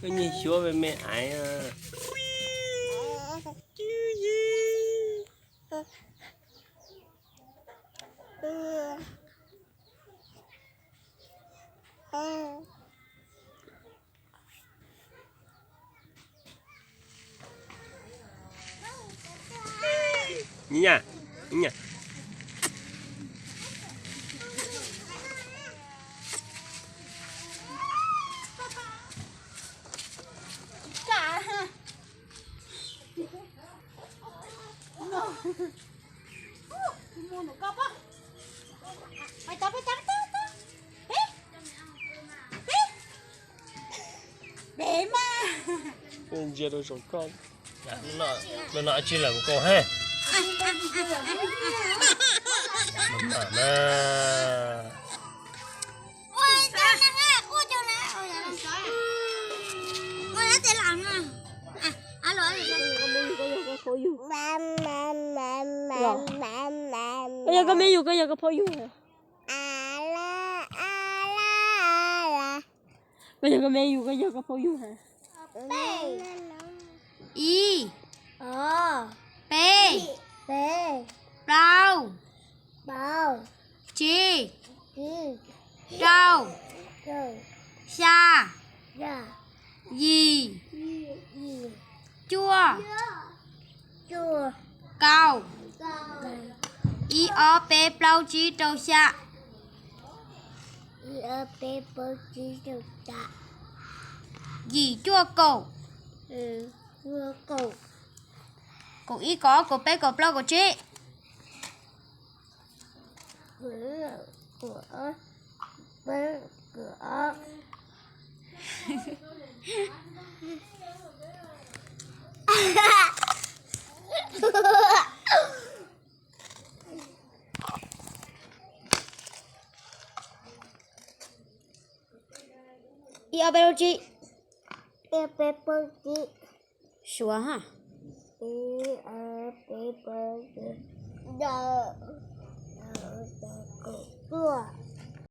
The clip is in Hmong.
Koj nyiag xyuav me me aiv. Ntsia rau saum koj. Lub no tsis lawm kuv koj he. Koj yog koj me yug, koj yog koj phauj yug. Koj yog koj me yug, koj yog koj phauj yug hais. Ib, peb, plaub, tsib, rau, xya, yim, cuaj, kaum. Ib ob peb plaub tsib rau xya. Yim cuaj kaum. Kaum ib kaum ob kaum peb kaum plaub kaum tsib. Ib ob peb plaub tsib. Suav ha.